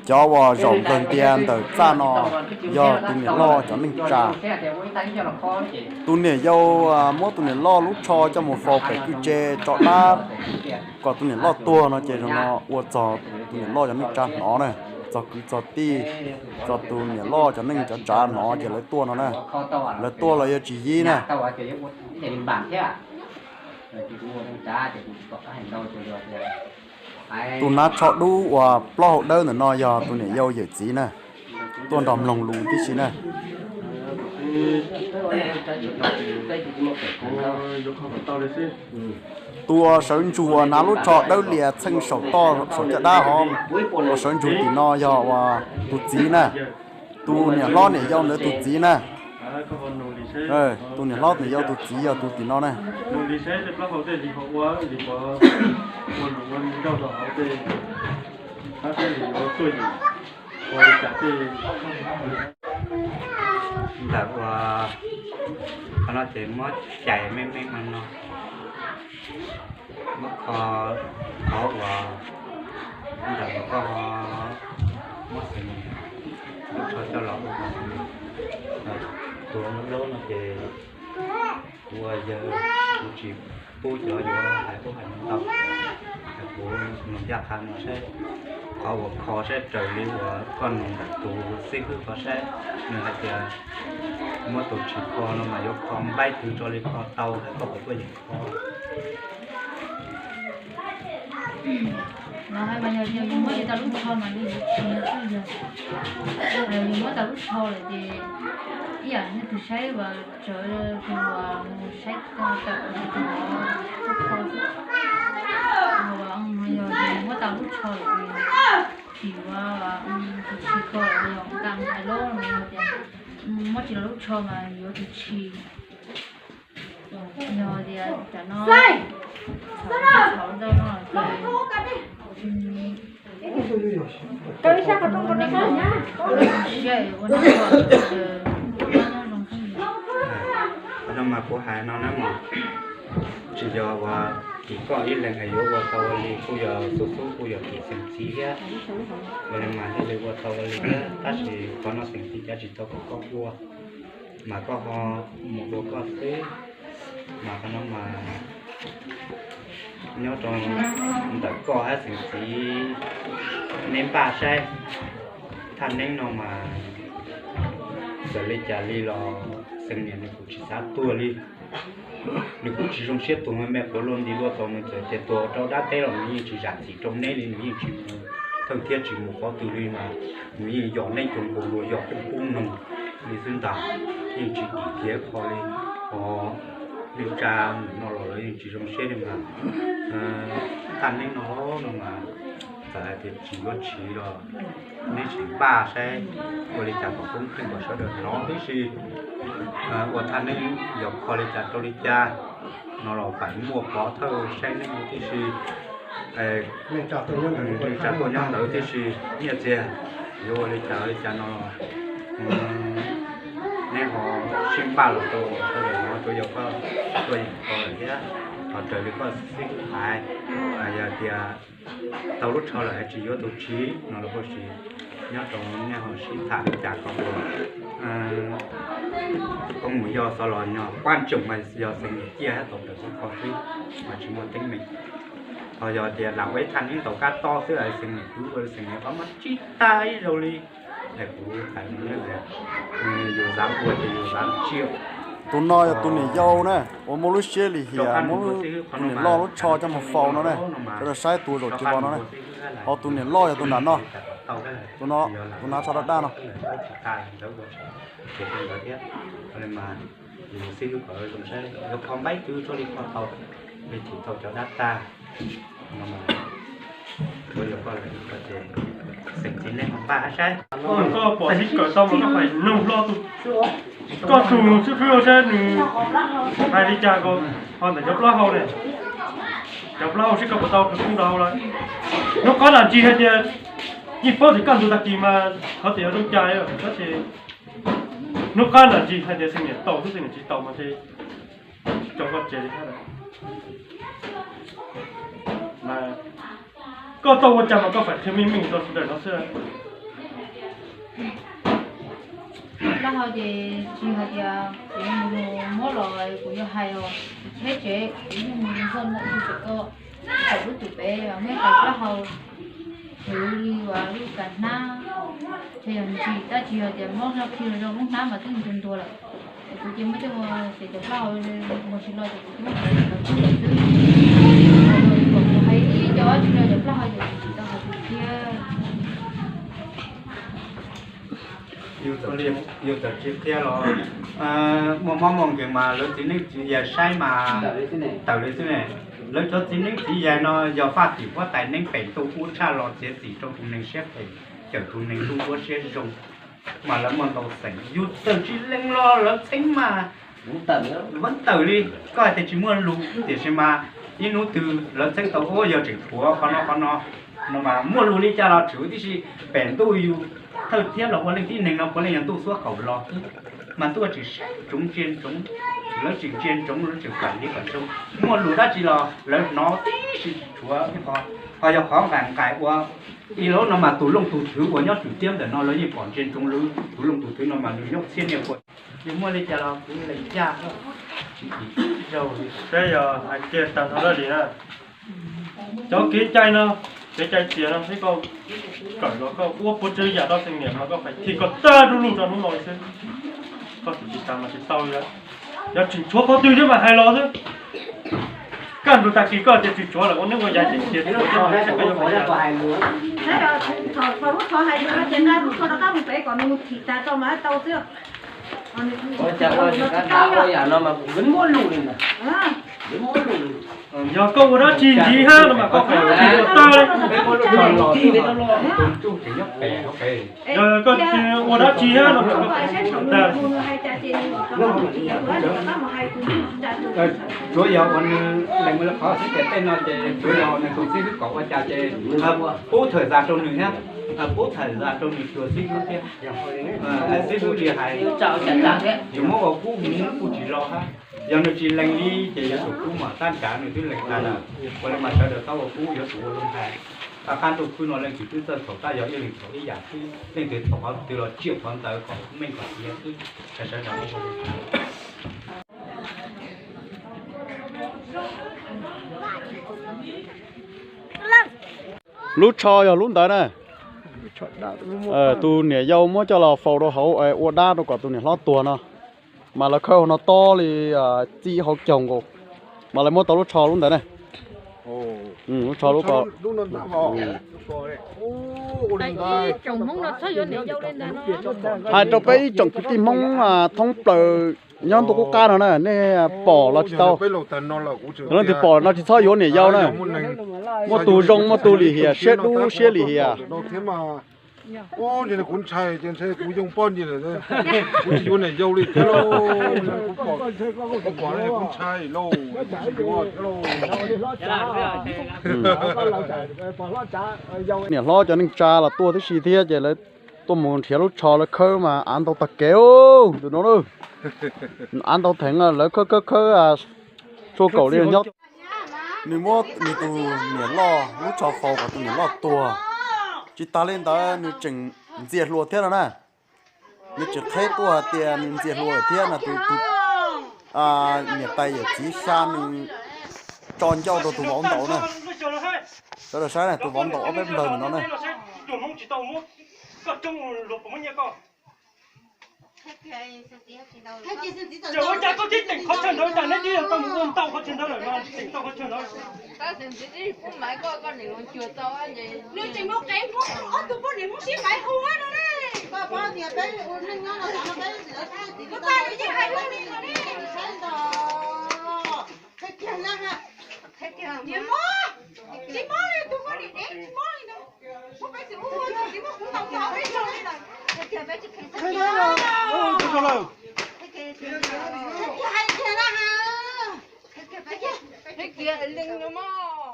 Cov uas zaum nplawg ntias ntawm txaj no yog tus niam loj cov neej tsa. Tus niam yau muab tus niam loj lub tsho coj mus faus pem kwj tse tso dab kom tus niam loj tuag no ces zaum no ua txog tus niam loj cov neej tsa hnov na, txog kwv txog tij, txog tus niam loj cov neej cov tsav hnov ces lawv tuaj no na. Lawv tuaj los yuav tsis yib na. Tus hnav tsho dub uas plaub hau dawb ntawm no yog tus niam yau yawm txiv na, tuaj nrog mloog lus tib si na. Tus uas sawv ntsug uas hnav lub tsho dawb lias txheej saum toj saum caj dab hov, uas sawv ntsug tim no yog uas tus txiv na, tus niam hlob niam yau ntawd tus txiv na. Tus niam hlob niam yau tus txiv yog tus tim no na. Ntawm uas qhov no ces muab cais me me no no, muab kho qhov uas ntawm uas koj muab xeem niam lub tsho coj los ua xeem niam tus lub no ces kuv ua yawg kuv tsis pub cov yuav hais ub hais no ntau. Kuv nug ncaj qha no saib qhov uas kho saib raws li uas koj nug ntawm tus xib hwb ko saib nws hais tias muab tus tshis kho no mas yuav kho npaib twg tso li kho tau thiab koj puas tuaj yeem kho. Los hais mas yog yus muab tau lub tsho mas yus yuav tshis xwb yog. Yus muab tau lub tsho lawm ces ib yam nej tus saib uas tsawv tus uas mus saib tawm tus uas kho xwb. Yog yus muab tau lub tsho lawm ces tsis yuav tus tshis kho lawm, yog nqa hais lub no yog tias muab tsis tau lub tsho mas yuav tus tshis. Yog tias cov no txhaum ntau no ces siab ua no nyob zoo xwb. Qhov no mas kuv hais no na mas tsis yog uas tim koj ib leeg es yuav ua tau ua li, kuj yog xub xub kuj yog tim xeem txiv thiab. Ua li mas thiaj li ua tau ua li thiab, tab sis qhov no xeem txiv cav tsis tau kom koj ua, mas koj ho mus ua koj xwb. Mas qhov no mas nyob rau ntawm koj thiab xeem txiv neb npaj saib. Thaj neeb no mas txawm li cas li los xeem niam nws kuj tsis xav tuag li. Nws kuj tsis zoo siab tuag me me quav luaj nti luaj tau, nws txawm tias tuag rau dab teb los nws yeej tsis zam txim rau neb li, nws yeej tsis mus thawj thiab tsis mus qhov twg li mas nws yeej yog neb cov nkaus luag yog pub pub noog li xwb ntag, yeej tsis dim kiag qho li. Os, neej tsa nim no los lawv yeej tsis zoo siab li mas. Thaj neeb no no mas txawm hais tias tsis yuav tshis los neb sim npaj saib ua li cas kom poob pheej kom sawv daws hnov tib si. Ua thaj neeb yog kho li cas rau li cas no los feem muaj pov thawj saib neeb tib si. Neej tsa tuaj nyob ntawd tib si, nyiaj txiag yuav ua li cas li cas no los neb ho sib npaj los rau sawv daws hnov, tsuav yog koj tuaj yeem kho lawm thiab. Ho raws li koj xib hwb hais, yog tias tau lub tsho lawm es tsis yuav tus tshis no los huaj tsis nyob rau nej ho sib tham li cas kom ua koob mus yog xov los nyog pab ntsoog mas yog xeem niam ciaj thiab tau raws xub kho xwb mas tsis muaj teeb meem. Ho yog tias lam ua ib thaj neeb ntaus kab tob xwb es xeem niam twb ua xeem niam qhov muag tsib tag ib zaug li. Es kuv hais no, yus xav ua ces yus xav tsiaj. Tus no yog tus niam yau na uas muaj lub siab lim hiam muab tus niam loj lub tsho coj mus faus no na. Sawv daws saib tus zaum tsis vau no na. Ho tus niam loj yog tus nram no, tus no, tus hnav tsho daj daj no. Xib hwb kom zoo saib yuav kho npaib twg tso li kho tau, li thim tau cov dab tag no mas tsuav yog koj lawm ces xeem txiv nej ho npaj saib. Koj pom sib kawm tau mas koj pais nug hlo tus, koj tus xib hwb saib nws hais li cas ko. Ho ntawm cov plaub hau ne, cov plaub hau seb koj puas tau khawv koob rau hauv lawm. Hnub qab nam tsis hais tias yeej paub tias kaj ntug tag kis mas qhov tias zoo cai tab sis hnub qab nam tsis hais tias xeem niam tau xwb xeem niam tsis tau mas ces tsis tso koj tseg li thiab lawm. Mas Koj tau ua cas mas koj phải qhia meej meej rau sawv daws no xwb. Plaub hau ces tsis hais tias kuv yuav mus muab los kuv yuav hais os, kuv cheb tsev kuv yeej mus ntxuaj ntxuaj tus pem ko, thaum lub tus pem muab tais plaub hau, khwv li uas lub kav hnab, ces yog ntsis tab sis yog tias muab khi los zoo lub hnab mas twb ntuag ntuag lawm. Ces kuv cia muab coj mus xev cov plaub hau mus tsis los ces kuv cia muab tais los tub lawm xwb. Kom kuv hais ib co tsis los cov plaub hau ces kuv tsis tau hais kuv thiab. Yus txawm tsis qhia los muaj mob muaj nkeeg mas lawv txiv neeb txiv yaig saib mas tawm li xwb ne. Lawv cov txiv neeb txiv yaig no yog faj tim huab tais neeb pem ntuj ub tshaj los txiav txim rau tus neeg siab phem, cawm tus neeg ntuj ua siab zoo, mas lawv muaj ntau xeem. Yus txawm tsis lees los lawv txheeb mas vab tawm li. Koj hais tias tsis muaj lus tiam sis mas ib hnub twg lawv txheeb tau ub yog tseem tshuav qhov no qhov no, no mas muaj lus li cas los tseem ua tib si. Pem ntuj yus thawj thiab los ua leej tib neeg no puav leej yog ntuj xuab qaum los xwb, mas ntuj tseem saib ntsoov ntsia ntsoov, lawv tseem ntsia ntsoov lawv tseem pam li pam zoo. Muaj lus dab tsi los lawv hnov tib si tsis tshuav ib qho. Ho yog qhov nqaim nqaim ua ib lub no mas tus looj tus thwv uas nyob tswm tiab ntawm no lawv yeej pom ntsia ntsoov lawv tus looj tus thwv no mas nws nyob txhiab niaj pua. Ces muaj li cas los kuv lees yaj, tsis tim zaug li. Peb yog hais kiag tag nrho lawm li na. Cov kev cai no, kev cai tias no xwb koj kawm los koj ua puas tsawg yam rau xeem niam mas koj phải thi koj tag lub lug rau hnub no xwb. Koj tsis tas mas tsis tau li. Yog tseem tshuav qhov twg thiab mas hais los xwb. Kaj ntug tag kis koj tias tsis tshuav lawm ua neeb ua yaig ces cia tsis tshuav, koj yuav hais cas? Thaum lub tsho hais lus ces nqa lub tsho rov qab mus pem kom nws thim tag tso mas tau xwb. Ua cas ua tsis kab dav ua yam no mas kuv muab lus li ntag. Yog koj ua dab tsi ntxiv hab no mas koj qhov ntxiv ua tag li. Yog koj ua dab tsi hab no mas koj qhov ntxiv ua tag. Tsuav yog ua nws lees ua li qhov xwb ces tej no ces tsuav yog nws tus xib hwb kom ua cas ces pub thawm zas rau nws thiab, pub thawm zas rau nws tus xib hwb thiab. Xib hwb li hais, tsis muab ua kub mus kuj tsis zoo hab. Yog nws tsis lees li ces yuav tsum kub mas tab nrad nws twb lees tag lawm. Ua li mas sawv daws txhob ua kub, yuav tsum ua li hais. Qab ntuj khwb no leej twg twb txawj txhaum tab yog ib leeg txhaum ib yam xwb, leej twg txhaum qhov twg los tsiaj qhov ntawd kom meej kom tiav xwb. Sawv daws Lub tsho yog lub ntawd na. Tus niam yau muab coj los faus rau hauv ua dab rau kom tus niam hlob tuag no, mas lawv khawb hauv no tob li txij hauv caug nkaus, mas lawv muab tau lub tsho lub ntawd na. Lub tsho lub ko. Hais rau peb ib tsoom kwv tij Hmoob thoob plaws nyob ntuj qub qab no na, nej pom los tsis tau, leej twg pom no tsis txhob yuav niam yau na. Muaj tus zoo muaj tus lim hiam, siab dub siab lim hiam. Niam hlob cov neej tsa los tuaj tib si thiab ces lawv tuaj mus nrhiav lub tsho lawv khawb mas av ntau tag kev tus no. Av ntau theev lawv khawb khawb khawb sua kaum li nyob. Nws muab nws tus niam loj lub tsho faus kom tus niam loj tuag. Tsis tas li ntawd nws tseem ntxias hluas thiab no na. Nws tseem qheb tuaj hais tias nws ntxias hluas lawm thiab no. Tus niam tais yawm txiv xya nws tso ncauj rau tus vauv ntaus na. Sawv daws saib na, tus vauv ntaus ob peb npawg ntawm no na. Ces ua cas koj tib teem qhov chaw ntawd cas neb twb yog tau mus ua ntau qhov chaw ntawd lawm no, teem tau qhov chaw ntawd. Nws tseem mus qev Hmoob ob tug poj niam Hmoob sib maiv hu no ne. Ua tais yeej hais ua li no ne. Niam mob, tsis mob li tus poj niam dev tsis mob li no. Muab peb tsis ua tsis muab kuv ntaus ntaus peb tso li lawm. Hais tiag na. Hais tiag, leej no mog.